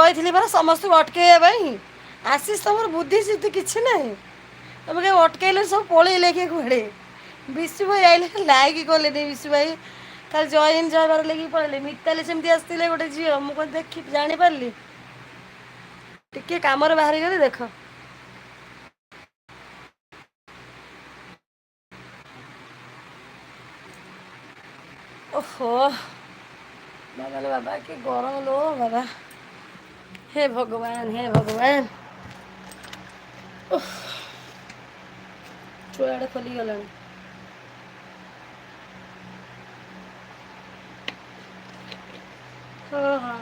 କହିଥିଲି ପରା ସମସ୍ତଙ୍କୁ ଅଟକେଇବା ପାଇଁ। ଆଶିଷ ତମର ବୁଦ୍ଧି ସୁଦ୍ଧି କିଛି ନାହିଁ। ତମେ କାଇଁ ଅଟକେଇଲନି ସବୁ ପଳେଇଲେ କିଏ କୁଆଡେ। ବିଶୁ ଭାଇ ଆଇଲେ ଲାଇକି କଲେନି ବିଶୁ ଭାଇ। ଖାଲି ଜୟ ହିନ୍ଦ ଜୟ ଭାରତ ଲେଖିକି ପଳେଇଲେ। ମିତାଲି ସେମିତି ଆସିଥିଲେ ଗୋଟେ ଝିଅ ମୁଁ କଣ ଦେଖି ଜାଣିପାରିଲି। ଟିକେ କାମରେ ବାହାରିଗଲି ଦେଖ। ଓହୋ ବାବାଲ ବାବା କି ଗରମ ଲୋ ବାବା। ହେ ଭଗବାନ ହେ ଭଗବାନ। ଓଃ ଚୋଳାଟା ଖୋଲିଗଲାଣି। ହଁ ହଁ।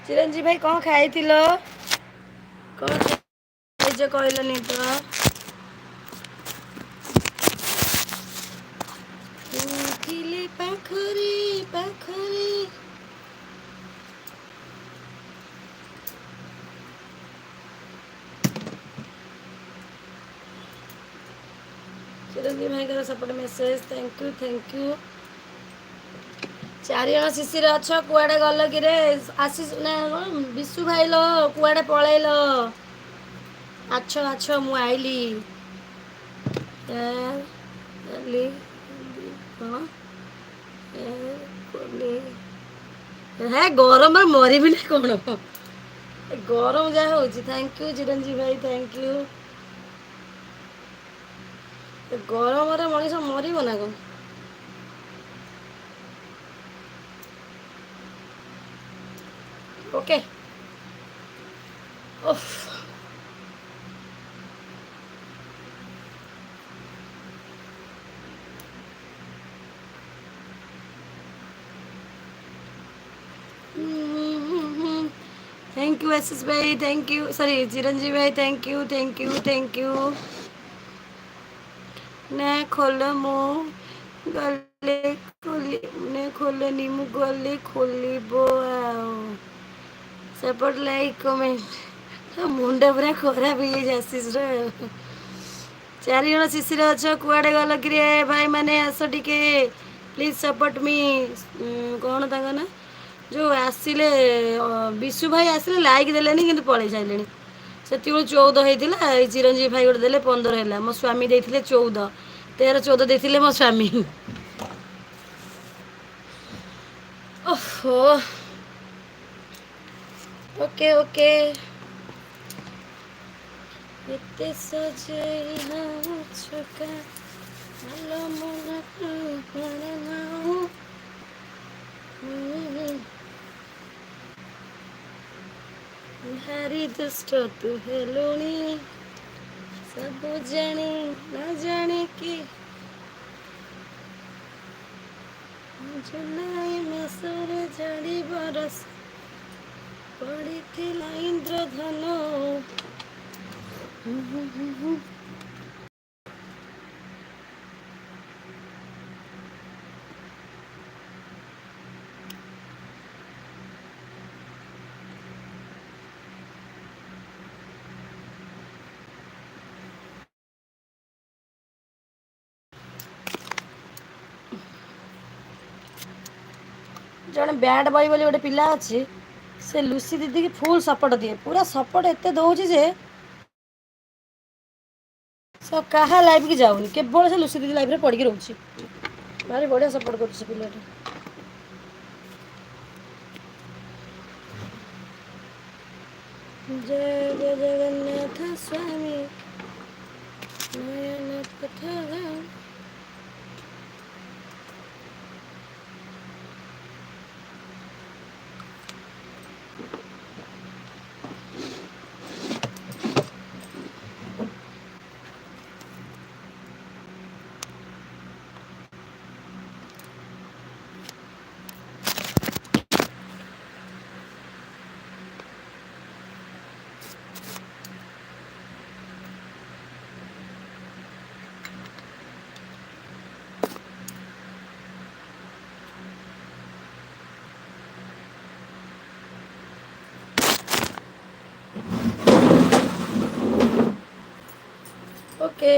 ଚିରଞ୍ଜୀବ ଭାଇ କଣ ଖାଇଥିଲ? କଣ ଖାଇଛ କହିଲନି ତ? ତୁ ଥିଲେ ପାଖରେ ପାଖରେ। ଚିରଞ୍ଜୀବ ଭାଇଙ୍କର ସେପଟେ message thank you thank you. ଚାରିଜଣ ଶିଶିର ଅଛ କୁଆଡେ ଗଲ କିରେ ଆସିସ୍ ନା କଣ ବିଶୁ ଭାଇ ଲୋ କୁଆଡେ ପଳେଇଲ? ଆଛ ଆଛ ମୁଁ ଆଇଲି। ଏ ଲି କଣ? ଏ ହେ ଗରମରେ ମରିବି ନା କଣ? ଏ ଗରମ ଯାହା ହଉଛି thank you ଚିରଞ୍ଜୀବ ଭାଇ thank you. ଏ ଗରମରେ ମଣିଷ ମରିବ ନା କଣ? Okay. Of. Thank you Ashish ଭାଇ thank you ସରି ଚିରଞ୍ଜୀବ ଭାଇ thank you thank you thank you. ନା ଖୋଲ ମୁଁ ଗଲେ ଖୋଲି ନା ଖୋଲନି ମୁଁ ଗଲେ ଖୋଲିବ ଆଉ। ସପୋର୍ଟ ଲାଇକ୍ କମେଣ୍ଟ ମୁଣ୍ଡ ପୁରା ଖରାପ ହେଇଯାଇଛି ଆଶିଷର ଆଉ। ଚାରିଜଣ ଶିଶିର ଅଛ କୁଆଡେ ଗଲ କିରେ ଭାଇ ମାନେ ଆସ ଟିକେ। ପ୍ଲିଜ୍ ସପୋର୍ଟ ମି କଣ ତାଙ୍କ ନା? ଯୋଉ ଆସିଲେ ବିଶୁ ଭାଇ ଆସିଲେ ଲାଇକ୍ ଦେଲେନି କିନ୍ତୁ ପଳେଇ ସାଇଲେଣି। ସେତିକିବେଳୁ 14 ହେଇଥିଲା ଏଇ ଚିରଞ୍ଜୀବି ଭାଇ ଗୋଟେ ଦେଲେ 15 ହେଲା ମୋ ସ୍ଵାମୀ ଦେଇଥିଲେ 14। 13 14 ଦେଇଥିଲେ ମୋ ସ୍ଵାମୀ। ଓହୋ। Okay okay. ଏତେ ସଜେଇ ହଉଛୁ କାଇଁ ଆଲୋ ମନ ଭାରି ଦୁଷ୍ଟ ତୁ ହେଲୁଣି। ସବୁ ଜାଣି ନ ଜାଣିକି। ଜୁଲାଇ ମାସରେ ଝଡ଼ି ବରଷ ପଡ଼ିଥିଲା ଇନ୍ଦ୍ରଧନୁ। ହୁଁ ହୁଁ ହୁଁ ହୁଁ। ଜଣେ ବ୍ୟାଡ୍ ବଏ ବୋଲି ଗୋଟେ ପିଲା ଅଛି। ସେ ଲୁସି ଦିଦିକି ଫୁଲ୍ ସପୋର୍ଟ ଦିଏ ପୁରା ସପୋର୍ଟ ଏତେ ଦଉଛି ଯେ ସେ ଆଉ କାହା ଲାଇଫ କି ଯାଉନି କେବଳ ସେ ଲୁସି ଦିଦି ଲାଇଫରେ ପଡିକି ରହୁଛି। ଭାରି ବଢିଆ ସପୋର୍ଟ କରୁଛି ସେ ପିଲାଟି। ଜୟ ଜଗନ୍ନାଥ ସ୍ୱାମୀ ନୟନ ପଥଗାମୀ। ଓକେ।